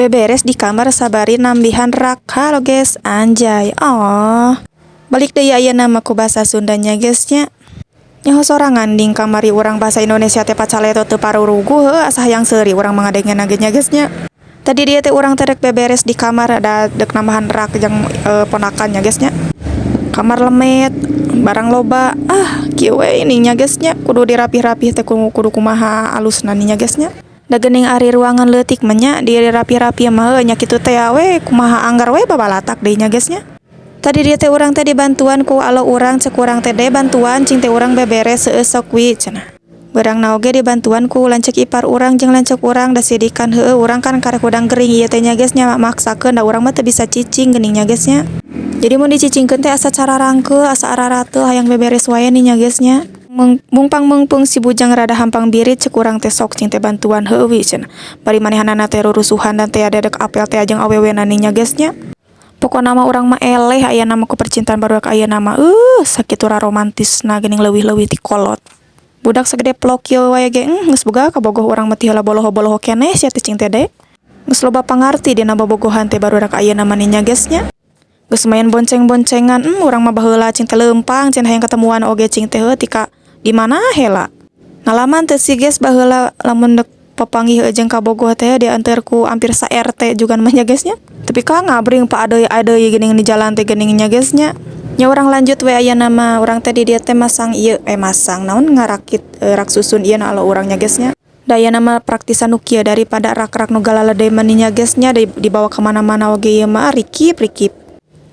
Beberes di kamar sabari nambihan rak. Halo guys, anjay. Oh. Balik deui ayeuna mah ku bahasa Sundanya, guys, nya. Nyaho sorangan ding kamari urang bahasa Indonesia teh pacaleto teu paruruguh, heuh, asa hayang seuri urang mah ngadengena ge nya, guys, nya. Tadi dia teh urang teh rek beberes di kamar, da dek nambahan rak jang ponakan nya, guys, nya. Kamar lemet, barang loba. Ah, kieu we ini nya, guys, nya, kudu dirapih-rapih teh kudu kumaha alusna nya, guys, nya. Da geuning ari ruangan leutik mah nya dirapih-rapih mah heuh nya kitu teh we, kumaha anggar we babalatak deui nya, guys, nya. Tadi dia teh urang teh dibantuan ku alo urang, cek urang teh, "De, bantuan," cing teh, "urang beberes seueus, sok wi," cenah. Beurangna oge dibantuan ku lanceuk ipar urang jeung lanceuk urang, da sidikan heueuh urang kan karek hudang gering ieu teh nya, guys, nya, maksakeun da urang mah teu bisa cicing geuning nya, guys, nya. Jadi mun dicicingkeun teh asa cararangkeul, asa ararateul, hayang beberes wae nih nya, guys, nya. Mungpang meungpeung si bujang rada hampang birit, cek urang teh, "Sok," cing teh, "bantuan." "Heueuh wi," cenah. Bari manehanana teh rurusuhan dan teh dedek apel teh jeung awewena nih nya, guys, nya. Pokona mah urang mah eleh ayeuna mah ku percintaan barudak ayeuna mah, sakitu romantisna geuning, leuwih-leuwih ti kolot. Budak sagede plok kieu wae ge geus boga kabogoh urang mah ti heula boloho-boloho keneh sia teh, cing teh de. Geus loba pangarti dina bobogohan teh barudak ayeuna mah nya, guys, nya. Geus main bonceng-boncengan, urang mah baheula cing teh leumpang cing hayang ketemuan oge cing teh heuh tika di mana heula. Ngalaman teu sih, guys, baheula lamun dek papanggih jeung kabogoh teh dianteur ku hampir sa RT juga mah nya, guys, nya. Tapi ka ngabring pa adeuy-adeuy geuning di jalan teh geuning nya, guys, nya. Nya urang lanjut we ayeuna mah, urang teh di dieu teh masang ieu, eh, masang naon, ngarakit rak susun ieu na alo urang nya, guys, nya. Da ayeuna mah praktisan nu kieu daripada rak-rak nu galalede mah nya, guys, nya, dibawa ka mana-mana oge ieu mah rikip rikip.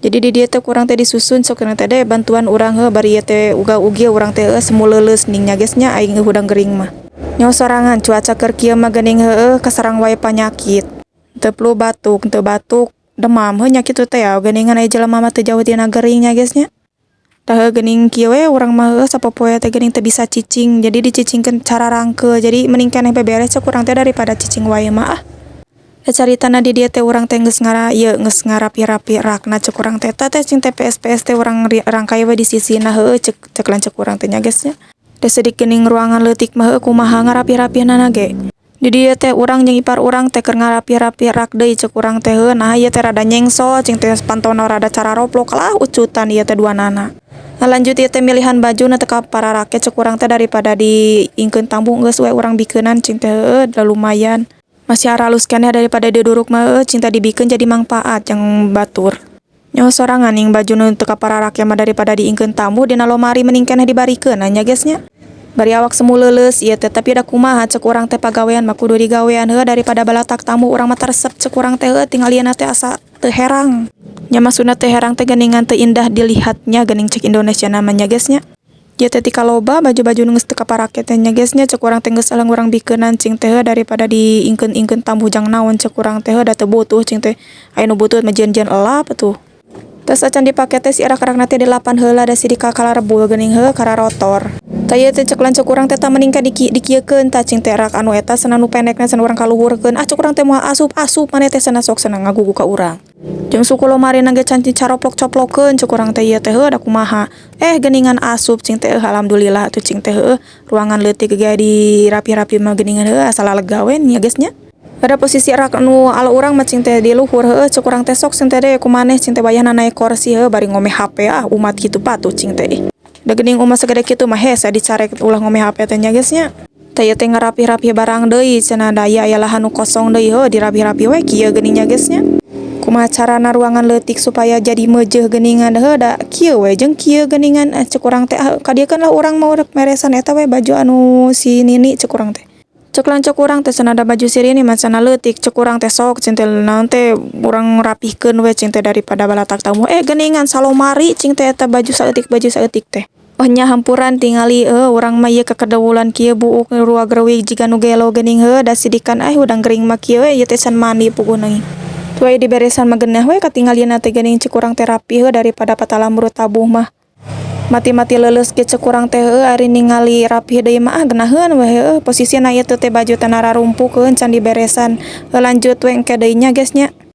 Jadi di dieu teh kurang teh disusun, sok teh de bantuan urang heuh, bari ieu teh uga-ugi urang teh semu leuleus ning nya, guys, nya, aing hudang gering mah. Nyaho sorangan cuaca keur kieu mah geuning, heueuh, kaserang wae panyakit. Teu flu batuk, teu batuk demam, heuh nya kitu teh ya geuningan aya jelema mah teu jauh tina gering nya, guys, nya. Tah heuh geuning kieu we urang mah, heueuh, sapopoe teh geuning teu bisa cicing, jadi dicicingkeun cararangkeul, jadi mending keneh beberes cek urang teh daripada cicing wae mah ah. Da caritana di dieu teh urang teh geus ngara ieu geus ngarapi-rapi rakna, cek urang teh, "Tah teh," cing teh, "PS-PS teh urang rangkai we di sisina heueuh," cek cek lanceuk urang teh nya, guys, nya. Da sedih geuning ruangan leutik mah heueuh kumaha ngarapi-rapihna ge. Di dieu teh urang jeung ipar urang teh keur ngarapi-rapi rak deui, cek urang teh, "Heuh, naha ieu teh rada nyengsol," cing teh, "pantona rada cararoplok lah ucutan ieu teh duanana." Nah, lanjut ieu teh milihan baju nu teu kapararake, cek urang teh daripada diingkeun tambuh geus we urang bikeunan, cing teh, heueuh da lumayan. Masih aralus keneh daripada diduruk mah, heueuh, cing teh, dibikeun jadi mangpaat jang batur. Nyaho sorangan ning baju nu teu kapararake mah daripada diingkeun tambuh dina lomari mending keneh dibarikeun nya, guys, nya. Bari awak semu leuleus ieu teh, tapi da kumaha cek urang teh, pagawean mah kudu digawean, heueuh, daripada balatak tambuh urang mah teu resep, cek urang teh, heueuh, tingalieuna teh asa teu herang. Nya maksudna teu herang teh geuningan teu indah dilihatnya geuning cek Indonesia mah nya, guys, nya. Ieu teh tika loba baju-baju nu geus teu kaparake teh nya, guys, nya, cek urang teh geus urang bikeunan, cing teh, heueuh, daripada diingkeun-ingkeun tambuh jang naon cek urang teh, heueuh, da teu butuh, cing teh. Aya nu butuh mah jieun-jieun elap atuh. Tos acan dipake teh si rak-rakna teh dilapan heula da si dikakalarebul geuning, heueuh, kararotor. Tah ieu teh cek lanceuk urang teh, "Tah, mending ka dikieukeun tah," cing teh, "rak anu eta cenah nu pendekna cenah urang kaluhurkeun." "Ah," cek urang teh, "moal asup-asup maneh teh," cenah, sok cenah ngagugu ka urang. "Jeung suku lomarina ge can dicaroplok-coplokeun," cek urang teh, ieu teh heueuh da kumaha. Eh, geuningan asup, cing teh, alhamdulillah atuh, cing teh, heueuh, ruangan leutik ge dirapi-rapi mah geuningan, heueuh, asa lalega we nya, guys, nya. Ada posisi rak nu alo urang mah, cing teh, di luhur, heueuh, cek urang teh, "Sok," cing teh, "de ku maneh," cing teh, "wayahna naek kursi, heueuh, bari ngome HP." Ah, umat kitu patuh, cing teh ih. Da geuning umat sagede kitu mah hese dicarek ulah ngome HP teh nya, guys, nya. Tah ieu teh ngarapih-rapih barang deui cenah, da ieu aya lahan nu kosong deui, heueuh, dirapi-rapi we kieu geuning nya, guys, nya. Kumaha carana ruangan leutik supaya jadi meujeuh geuningan, heueuh, da kieu we jeung kieu geuningan, cek urang teh, ah, kadiekeun lah urang mah rek meresan eta we baju anu si Nini, cek urang teh. Cek lanceuk urang teh cenah da baju si Rini mah cenah leutik, cek urang teh, "Sok," cing teh, "naon teh urang rapihkeun we," cing teh, "daripada balatak tamu." Eh, geuningan salomari, cing teh, eta baju saeutik teh. Oh nya, hampuran tingali, heueuh, urang mah ieu kekedewulan kieu buuk ruag-reuwih jiga nu gelo geuning, heueuh, da sidikan hudang gering mah kieu we ieu teh can mandi puguh deui. Tuh aya diberesan mah geunah we katingalieuna teh geuning, cek urang teh rapi, heueuh, daripada patalambrut tabuh mah. Mati-mati leuleus ge cek urang teh, heueuh, ari ningali rapih deui mah ah geunaheun we, heueuh, posisina ieu teh baju teh nararumpukeun can diberesan. Heuh, lanjut we engke deui nya, guys, nya.